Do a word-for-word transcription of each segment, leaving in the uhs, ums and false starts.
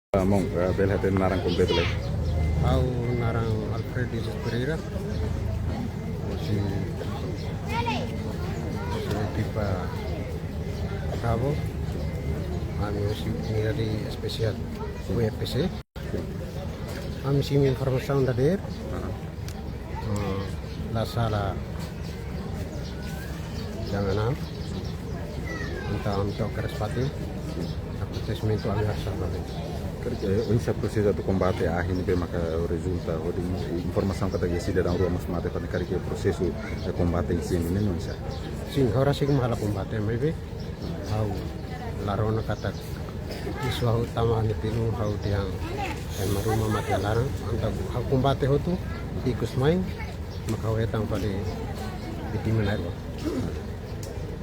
Maun, eh, bele hateten naran kompletu lai? Ha'u naran Alfred Jesus Pereira. Husi, husi ekipa Bravo. Ami husi unidade espesiál U F P C. Ami simu informasaun dadeer. Ah. Hmm, la sala jam enam. Entaun ami to'o kedas fatin. Akontesimentu ami haree sala. Karik, eh, oinsá prosesu atu kombate ahi ne'ebé maka rezulta hodi informasaun katak iha sidadaun rua mós mate, karik prosesu, eh, kombate insendiu ne'e oinsá? Sin, agora simu halo kombate, maibé ha'u la rona katak isu ha'u tama ne'e tilu ha'u dehan ema ruma mate laran, entaun ha'u kombate hotu, ikus mai, maka ha'u hetan fali vítima na'in-rua.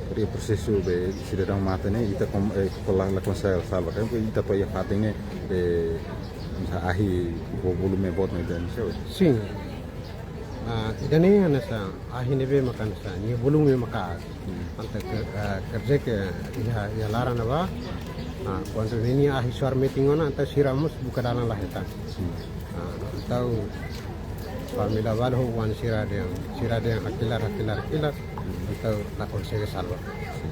Jadi prosesu be sidadaun mate ne'e, ita kom-, eh, kola la konsege salva, kan ita to'o iha fatin ne'e, eh, ahi ho volume boot ne'e, dan so. Sin. Ah, ida-ne'e hanesan ahi ne'ebé maka hanesan nia volume maka. Hmm. Entaun ke, ah, kerja ke iha, iha laran ne'ebá. Ah, kuandu nia ahi suar metin ona, entaun sira mós buka dalan la hetan. Hmm. Ah, entaun família balu ho oan sira dehan, sira dehan hakilar, hakilar, hakilar. Hmm. Entaun la konsege salva. Sin.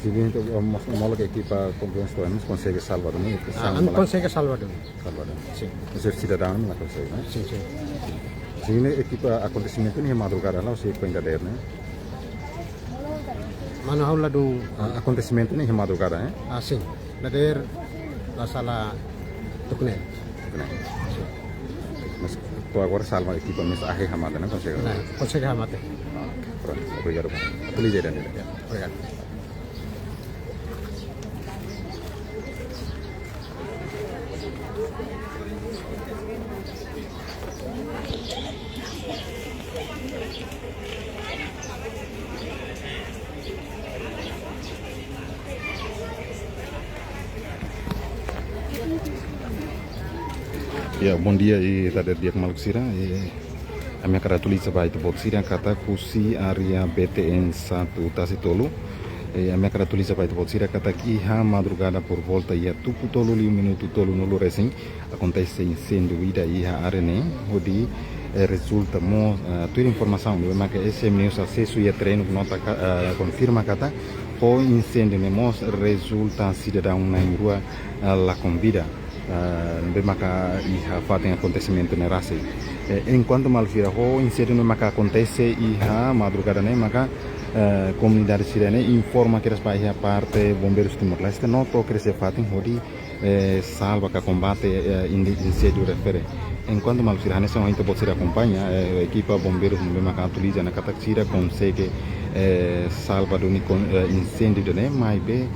Sin, entaun, eh, mós, molok ekipa komplementa mós konsege salva duni, ah, ami konsege salva duni. Salva duni. Sin. Maibé sidadaun la konsege, ne'e? Sin, sin. Sin, ne'e ekipa akontesimentu ne'e madrugada la, ou se foin dadeer, ne'e? Manu ha'u ladún. Ah, akontesimentu ne'e madrugada, eh? Ah, sin. Dadeer la sala tuku neen. Tuku neen. Sin. Mas to'o agora salva ekipa mós ahi hamate, ne'e konsege? Ne'e, konsege hamate. Ah, prontu. Obrigadu. Atualiza ida-ne'e. Ya, obrigadu. Ya, bondia i dadeer di'ak maluk sira. I ami hakarak atualiza ba ita-boot sira katak husi área B T N satu Tasi Tolu. I ami hakarak atualiza ba ita-boot sira katak iha madrugada por volta iha tuku tolu liu minutu tolunulu resin, akontese insendiu ida iha área ne'e, hodi, eh, rezulta mós, eh, tuir informasaun ne'ebé maka S M News asesu iha terrenu, nota ka-, eh, konfirma katak ho insendiu ne'e mós rezulta sidadaun na'in-rua, eh, lakon vida. Eh, ne'ebé maka iha fatin akontesimentu ne'e rasik. Eh, enkuantu maluk sira, ho insendiu ne'e maka akontese iha madrugada ne'e maka, eh, komunidade sira-ne'e informa kedas ba iha parte Bombeiros Timor-Leste no to'o kedas iha fatin hodi, eh, salva ka kombate, eh, indi-, insendiu refere. Enkuantu maluk sira hanesan ohin ita-boot sira akompaña, eh, ekipa bombeirus ne'ebé maka atualiza ona katak sira konsege, eh, salva duni kon-, eh, insendiu ida-ne'e, maibé,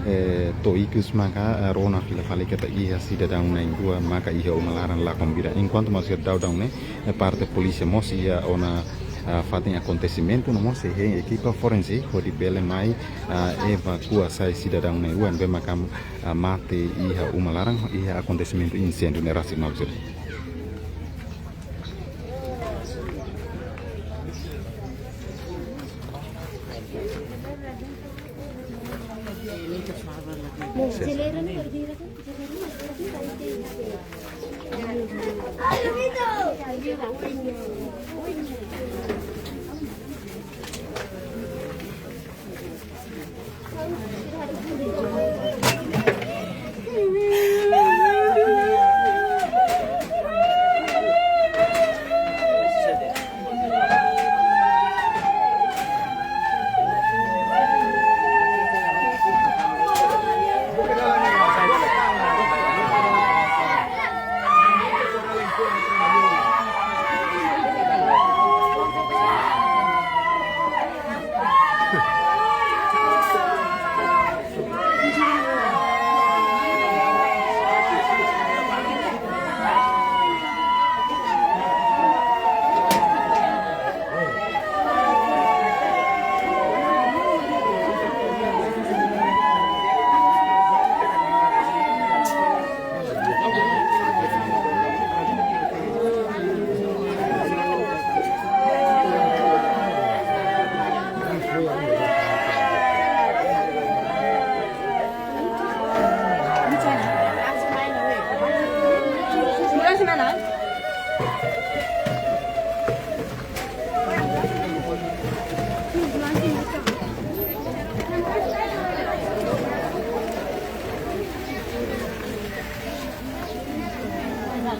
eh, to'o ikus maka, eh, rona fila fali katak iha sidadaun na'in-rua maka iha uma laran lakon vida. Enkuantu maluk sira daudaun ne'e, eh, parte polísia mós iha ona, ah, fatin akontesimentu no mós hein ekipa forensik hodi bele mai, ah, evakua sai sidadaun na'in-rua ne'ebé maka, ah, mate iha uma laran iha akontesimentu insendiu ne'e rasik, maluk sira.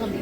Mate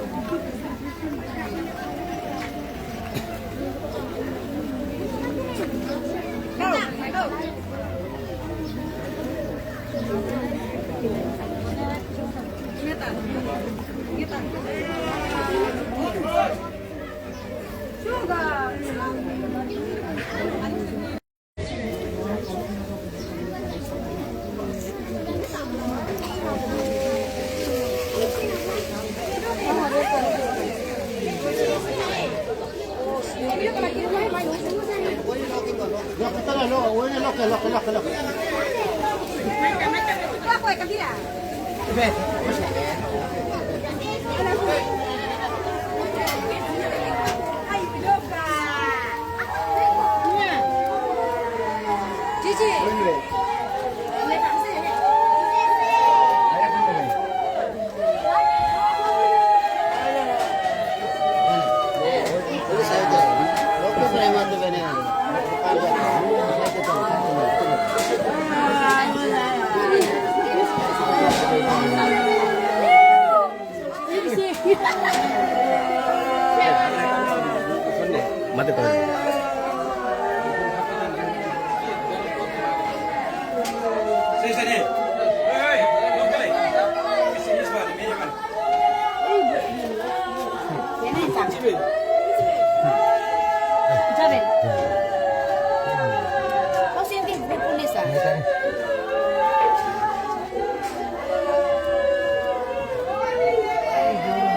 kau.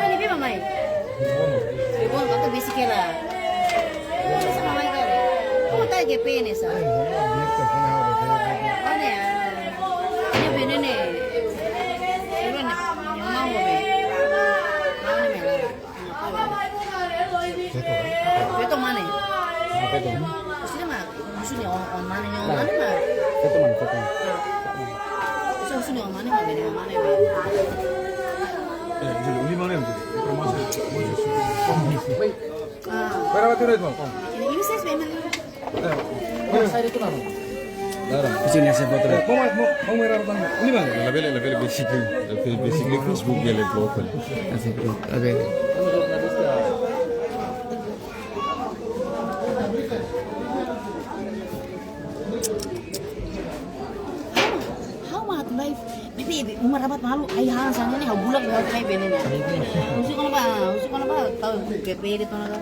Mane be mamai? Bebon, maka bisi kela. Bebon sama mai kali. Kamu tak G P ini sa. Mana ya? Ini be nene. Ini be ne. Yang mau be. Mana mela? Feto, kan? Feto mane? Ah, feto. Sini mah, maksudnya on, on mane, on mane mah? Feto mane, feto mane? Maksudnya on mane mah, bene on mane mah? Eh, jadi ini mana itu? Informasi. Ah. Berapa tuh, Red, Bang? Ini, ini saya sebenarnya. Sini saya foto. Mau, mau, mau merah apa? Ini mana? Labele, labele basic, labele basic Facebook ya, le profile. Asik, labele. Ha'u mak atu live. Bibi, bibi, uma rabat malu, ai han sana ni, ha'u bulak be ha'u live ne'e. Husu kona-ba, husu kona-ba, tau G P di tona ka.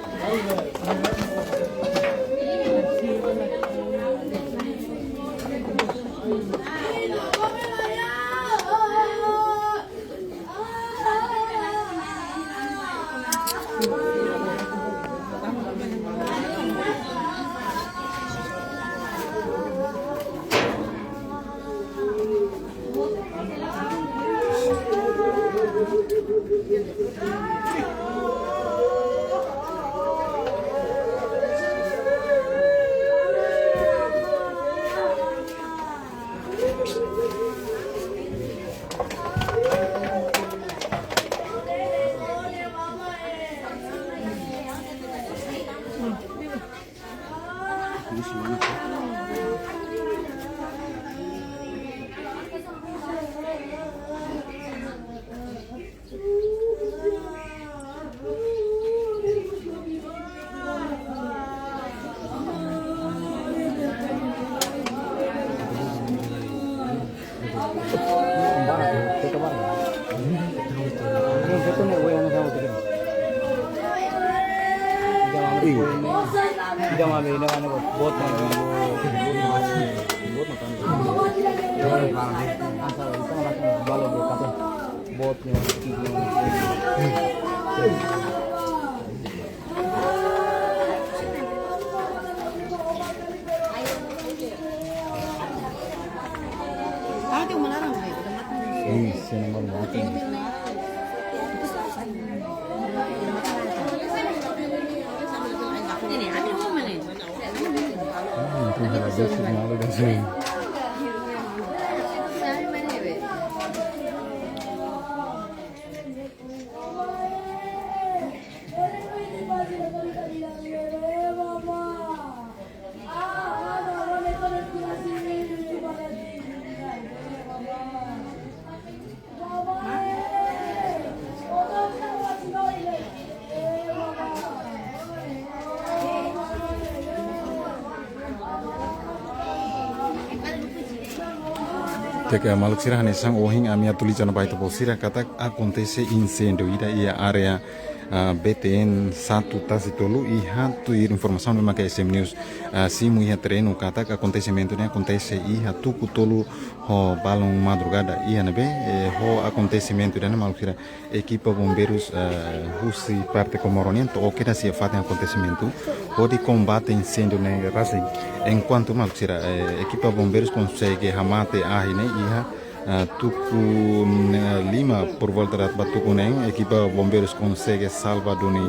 Ih, sini malu mati. Ini, ambil uang mana? Ah, itu salah basic malu dah sih. Di'ak, maluk sira, hanesan ohin ami atualiza ona ba ita-boot sira katak akontese inséndiu ida iha área, ah, B T N satu Tasi Tolu, iha tuir informasaun ne'ebé maka S M News, ah, simu iha terrenu katak akontesimentu ne'e akontese iha tuku tolu ho balun madrugada iha ne'ebé, eh, ho akontesimentu ida-ne'e, maluk sira, ekipa bombeirus, eh, husi parte Comoro nian to'o kedas iha fatin akontesimentu hodi kombate inséndiu ne'e rasik. Enkuantu, maluk sira, eh, ekipa bombeirus konsege hamate ahi ne'e iha, eh, tuku, eh, lima, por volta da ba tuku neen, ekipa bombeirus konsege salva duni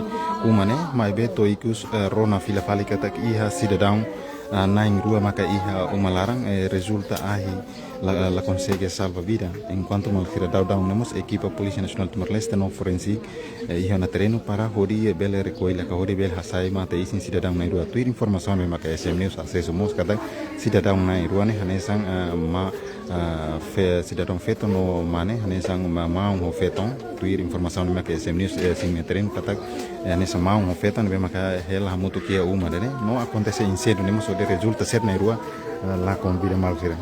uma ne'e, maibé to'o ikus, eh, rona fila fali katak iha sidadaun, eh, na'in-rua maka iha uma laran, eh, rezulta ahi la, la konsege salva vida. Enkuantu, maluk sira, daudaun ne'e mós ekipa Polísia Nasionál Timor-Leste no forensik, eh, iha ona terrenu para hodi bele rekolla ka hodi bele hasai mate-isin sidadaun na'in-rua. Tuir informasaun ne'ebé maka S M News asesu mós katak sidadaun na'in-rua ne'e hanesan, eh, ma, eh, fe-, sidadaun feto no mane, hanesan ma-, maun ho feton. Tuir informasaun ne'ebé maka S M News, eh, simu iha terrenu katak, eh, hanesan maun ho feton ne'ebé maka hela hamutuk iha uma ida-ne'e. No akontese inséndiu ne'e mós hodi rezulta sira na'in-rua, eh, lakon vida, maluk sira.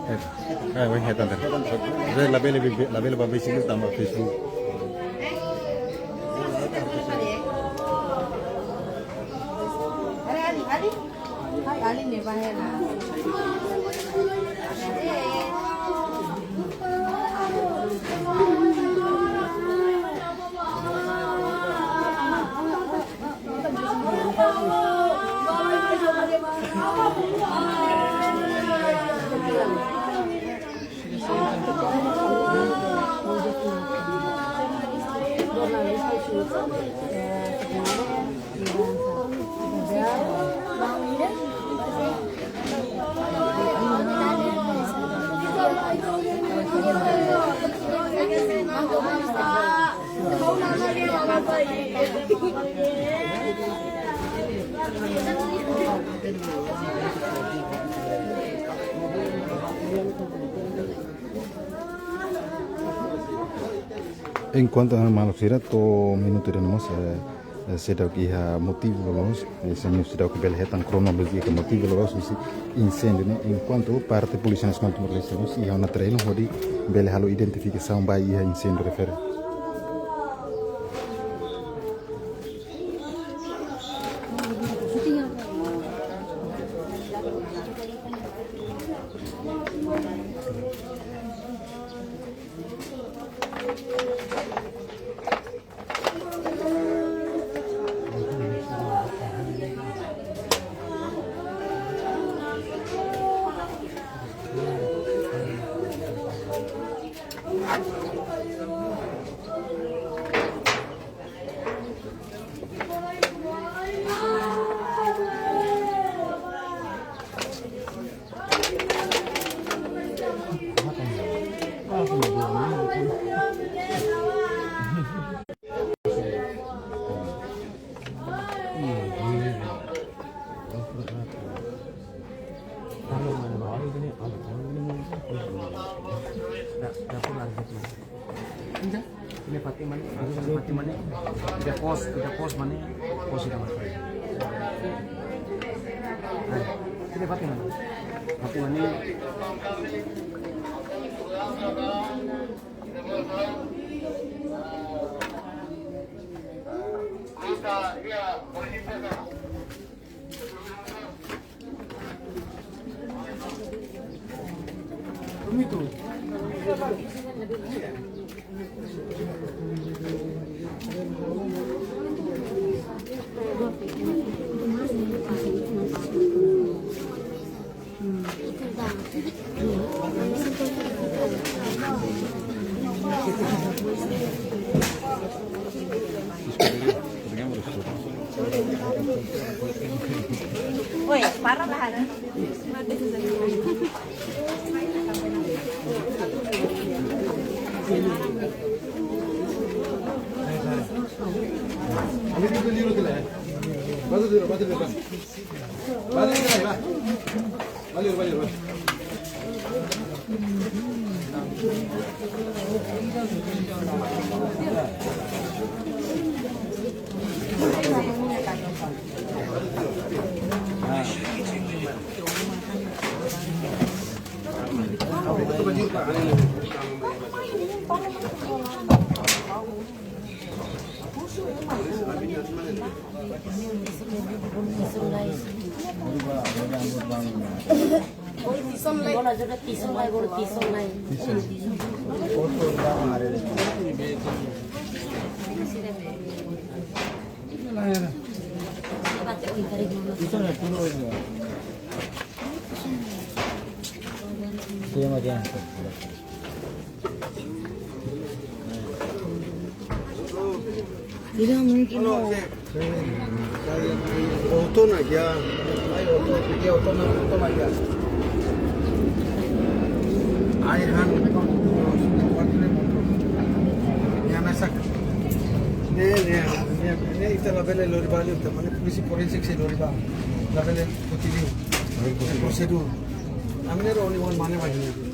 Eh, eh, weh, hetan ter. Labele, labele ba Facebook tanba Facebook. Enkuantu, maluk sira, to'o minutu ida-ne'e mós, eh, eh, seidauk iha motivu loloos, eh, S M News seidauk bele hetan kronolojia ka motivu loloos husi inséndiu ne'e, enkuantu parte Polísia Nasionál Timor-Leste mós iha ona terrenu hodi bele halo identifikasaun ba iha inséndiu refere. Ida, ida fatin mane, ida fatin mane, ida pos, ida pos mane, pos ida mane. Nah, ida fatin mane. Fatin mane. Oi, para lah. Tidak mungkin. Oto na ya. Ai oto, ya oto na, oto na ya. Ai han. Ya mesak. Ne, ne, ne, ne, ita labele lori ba, ita mane polísia forensik sei lori ba. Labele kutili. Prosedur. Ami ne'e only one mane ba ini.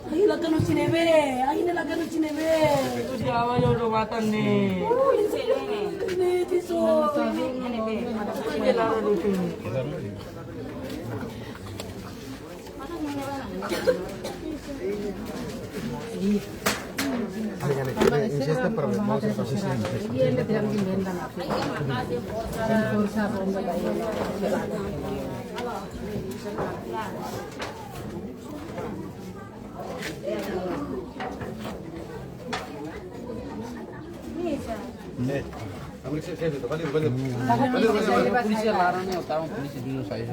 Ai, la kanu sine be, ai, ne la kanu sine be. Ini, ini, ini, ini. Polísia larang ne'e, tahu polísia dulu saya.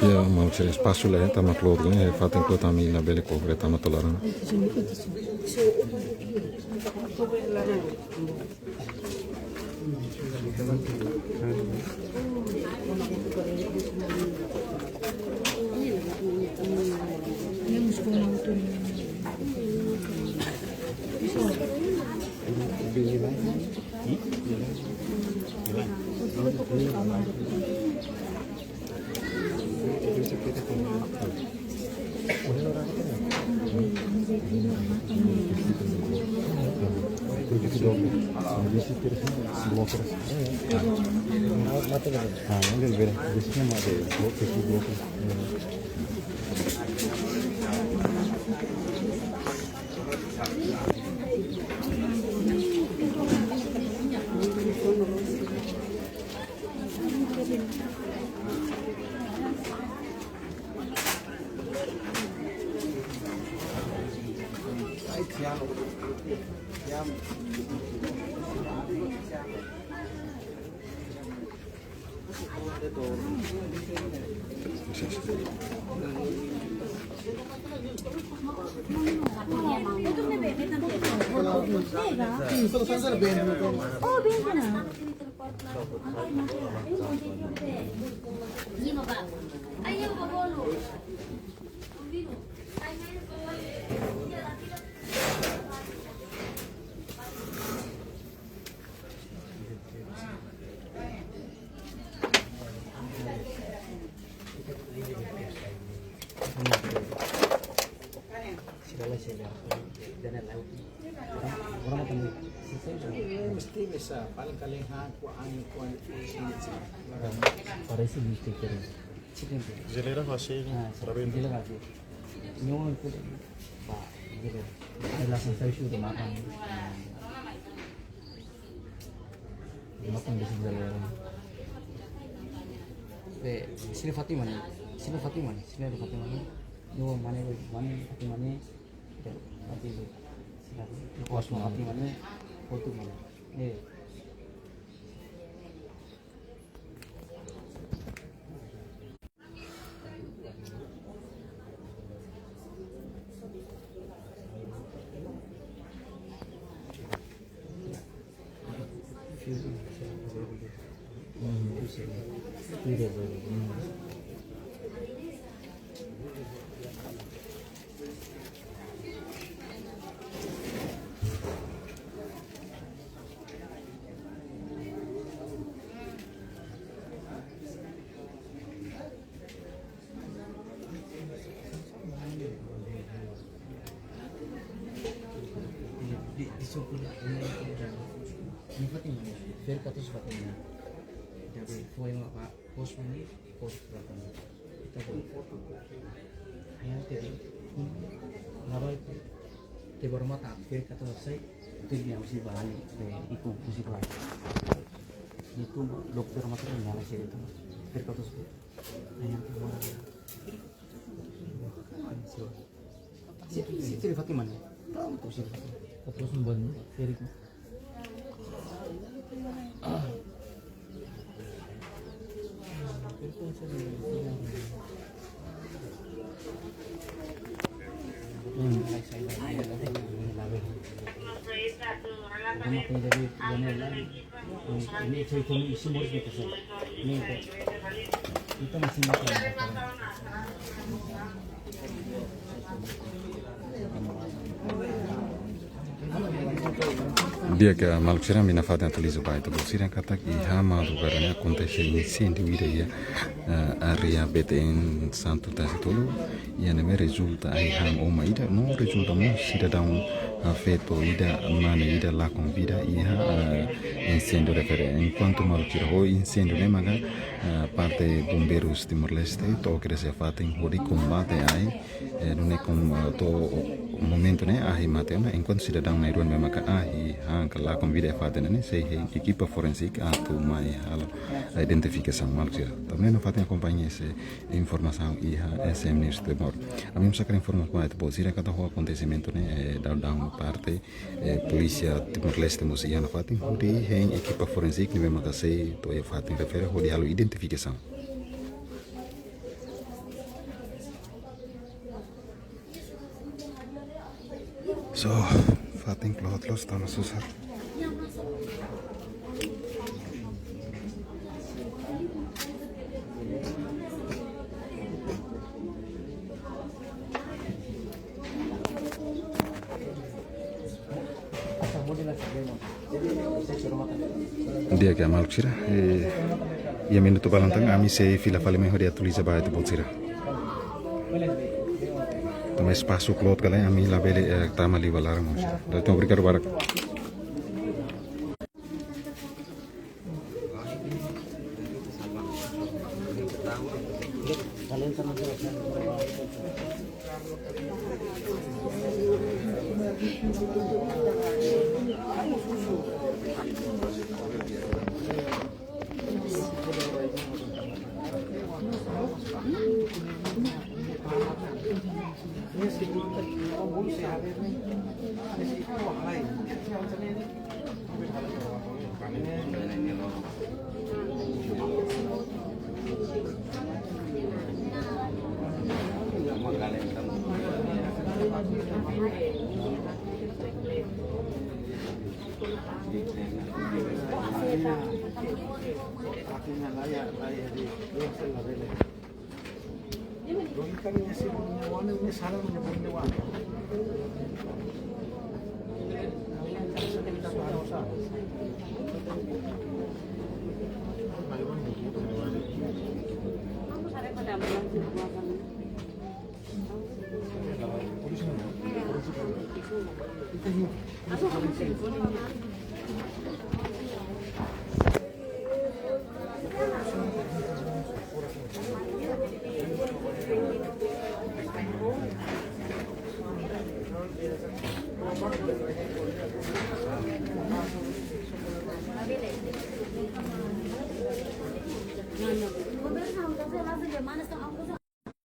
Ya, mau cari espasu lah ya, tama keluarga, ya, fatin ko tami labele ko, tama toleran. Blockers. Blockers. Ah, yang dari beda. Biasanya mah ada blockers, blockers. Mesti bisa paling kali ha ku angin ku angin. Parece mistake. Jeleira fácil, ah, para bem. Jeleira fácil. Nyo itu ba jeleira. Ela sensasaun de makan. Makan di sini jeleira. Be, sini Fatima nih. Sini Fatima nih. Sini ada Fatima nih. Nyo mana, mana Fatima nih. Nanti sila kuas mau hati mana, foto mana. Eh. Pos mani, pos belakang. Ita pun. Hanya tadi, labai te baru mata, kiri kata saya, itu dia mesti bahani, be ikut mesti bahani. Itu dokter mata yang nyala saya itu, kiri kata saya. Hanya itu orang. Situ, situ di Fatima nih. Tahu tuh situ. Terus membantu, kiri. Di'ak, maluk sira, ami nafatin atualiza ba ita-boot sira katak iha madrugada ne'e akontese insendiu ida iha, eh, área B T N Santu Tasi Tolu, iha ne'ebé rezulta ai han uma ida, no rezulta mós sidadaun, eh, feto ida, mane ida lakon vida iha, eh, insendiu refere. Enkuantu maluk sira, ho insendiu ne'e maka, eh, parte Bombeirus Timor-Leste to'o kedas iha fatin hodi kombate ai, eh, nune'e kom, eh, to'o momentu ne'e ahi mate ona, enkuantu sidadaun na'in-rua ne'ebé maka ahi han ka lakon vida iha fatin ne'e sei hein ekipa forensik atu mai halo identifikasaun, maluk sira. Tanba ne'e nafatin akompaña ita-nia informasaun iha S M News Timor. Ami mós hakarak informa ba ita-boot sira katak ho akontesimentu ne'e, eh, daudaun parte, eh, polísia Timor-Leste mós iha nafatin hodi hein ekipa forensik ne'ebé maka sei to'o iha fatin refere hodi halo identifikasaun. So, fatin kloot loos, tama susar. Di'ak, maluk sira, eh, iha minutu balu tan ami sei fila fali mai hodi atualiza ba ita-boot sira. Tanba espasu kloot ka lae, ami labele, eh, tama liu ba laran, maluk sira. Entaun obrigadu barak. Conversa, entonces, las llamadas están